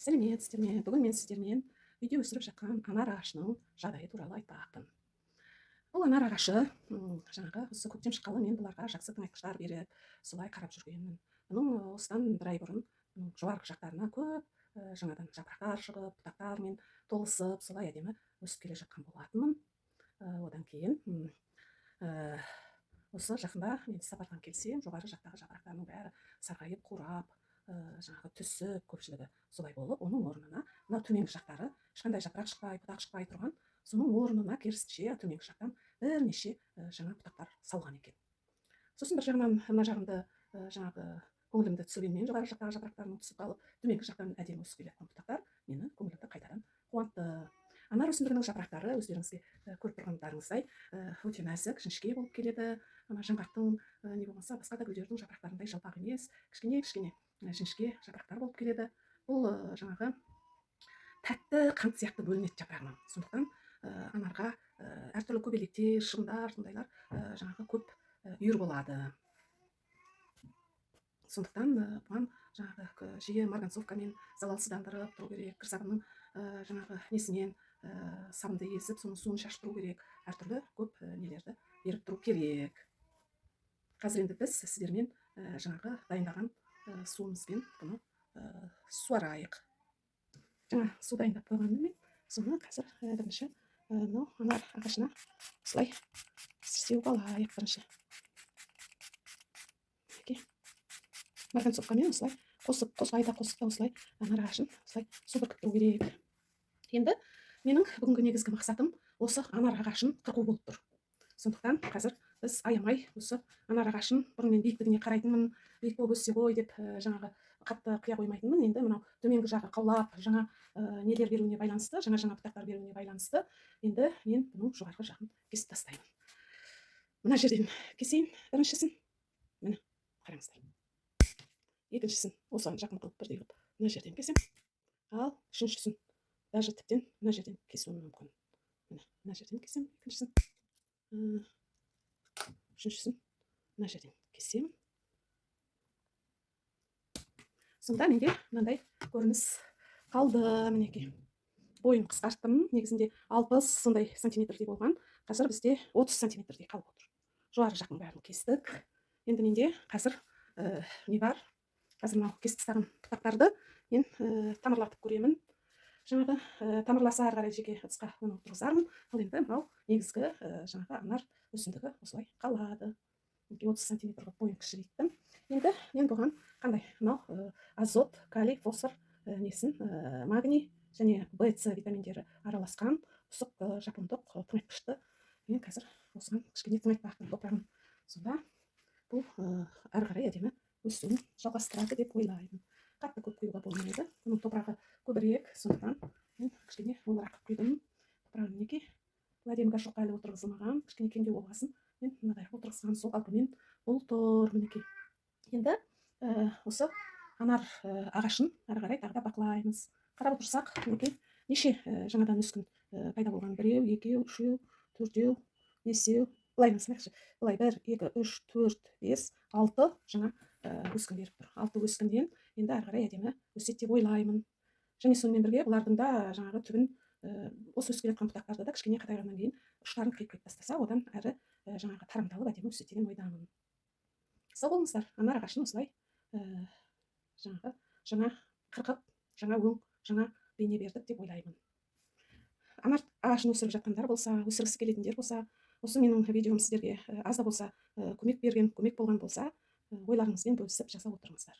Сәлеметсіздер ме? Бүгін мен сіздермен үйде өсіріп жатқан анар ағашының жағдайы туралы айтпақпын. Бұл анар ағашы жаңағы осы көктем шыққалы мен бұларға жақсы тыңайтқыштар беріп, солай қарап жүргенмін. Бұның осыдан бір ай бұрын жоғарғы жақтарына көп жаңадан жапырақтар шығып, бұтақтармен толысып, солай әдемі өсіп келе жатқан болатынмын. Одан кейін осы жақында мен сапардан келсем, жоғары жақтағы жапырақтарының бәрі сарғайып, қурап, жаңағы түсіп, көпшілігі солай болып, оның орнына мынау төменгі жақтары ешқандай жапырақ шықпай, бұтақ шықпай тұрған, соның орнына керісінше төменгі жақтан бірнеше жаңа бұтақтар салған екен. Сосын бір жағынан мына жағымды жаңағы көңілімді түсіргенмен жоғары жақтағы жапырақтарының түсіп қалып, төменгі жақтан әдемі өсіп келе жатқан бұтақтар мені көңілімді қайтадан қуантты. Анар өсімдігінің жапырақтары өздеріңізге көріп тұрғандарыңыздай өте нәзік, жіңішке болып келеді. Ана жаңғақтың не болмаса басқа да гүлдердің жапырақтарындай жалпақ емес, кішкене-кішкене жіңішке жапырақтар болып келеді. Бұл жаңағы тәтті қант сияқты бөлінеді жапырағынан. Сондықтан анарға әртүрлі көбелектер, шыбындар, сондайлар жаңағы көп үйір болады. Сондықтан бұған жаңағы жиі марганцовкамен залалсыздандырып тұру керек, кір сабынның жаңағы несімен сабынды езіп, соның суын шашып тұру керек, әртүрлі көп нелерді беріп тұру керек. Қазір енді біз сіздермен жаңағы дайындаған суымызбен бұны суарайық. Жаңа су дайындап қойғанмын мен, соны қазір бірінші мынау анар ағашына осылай сеуіп алайық бірінші. Марганцовкамен осылай қосып, қоспай да, қосып та осылай анар ағашын осылай су бүркіп тұру керек. Енді менің бүгінгі негізгі мақсатым осы анар ағашын қырқу болып тұр. Сондықтан қазір біз аямай осы анар ағашын, бұрын мен биіктігіне қарайтынмын, биік болып өссе ғой деп жаңағы қатты қия қоймайтынмын. Енді мынау төменгі жағы қаулап, жаңа нелер беруіне байланысты, жаңа-жаңа бұтақтар беруіне байланысты, енді мен бұның жоғарғы жағын кесіп тастаймын. Мына жерден кесейін біріншісін. Міне, қараңыздар. Екіншісін осыған жақын қылып бірдей қылып мына жерден кесем. Ал үшіншісін даже тіптен мына жерден кесуім мүмкін. Міне, мына жерден кесем екіншісін. Үшіншісін мына жерден кесемін. Сонда менде мынандай көрініс қалды. Мінекей. Бойын қысқарттым. Негізінде 60 сондай сантиметрдей болған. Қазір бізде 30 сантиметрдей қалып отыр. Жоғары жақтың бәрін кестік. Енді менде қазір не бар? Қазір мынау кесіп тастаған бұтақтарды мен тамырлатып көремін. Жаңағы тамырласа ары қарай жеке ыдысқа оны отырғызармын. Ал енді мынау негізгі жаңағы анар өсімдігі осылай қалады. Мінекей 30 сантиметр қылып бойын кішірейттім. Енді мен бұған қандай мынау азот, калий, фосфор несін, магний және В, С витаминдері араласқан ұсық жапондық тыңайтқышты мен қазір осыған кішкене тыңайтпақпын топырағын. Сонда бұл ары қарай әдемі өсуін жалғастырады деп ойлаймын. Қатты көп құюға болмайды. Бұның топырағы көбірек, сондықтан мен кішкене молырақ құйдым. Топырағы мінекей. Бұл әдемі горшокқа әлі отырғызылмаған, кішкене кеңдеу болғасын мен мынадай отырғызған сол қалпымен бұл тұр мінекей. Енді осы анар ағашын ары қарай тағы да бақылаймыз. Қарап отырсақ, мінекей неше жаңадан өскін пайда болған. Біреу, екеу, үшеу, төртеу, бесеу. Былай санайықшы. Былай 1, 2, 3, 4, 5, 6 жаңа өскін беріп тұр. 6 өскінден енді ары қарай әдемі өседі деп ойлаймын. Және сонымен бірге бұлардың да жаңағы түбін осы өсіп келе жатқан бұтақтарды да кішкене қатайғаннан кейін ұштарын қиып-қиып тастаса, одан әрі жаңағы тарамдалып әдемі өседі деген ойдамын. Сау болыңыздар. Анар ағашын осылай жаңағы жаңа қырқып, жаңа өң, жаңа бейне бердік деп ойлаймын. Анар ағашын өсіріп жатқандар болса, өсіргісі келетіндер болса, осы менің видеом сіздерге аз да болса көмек берген, көмек болған болса, ойларыңызбен бөлісіп жаза отырыңыздар.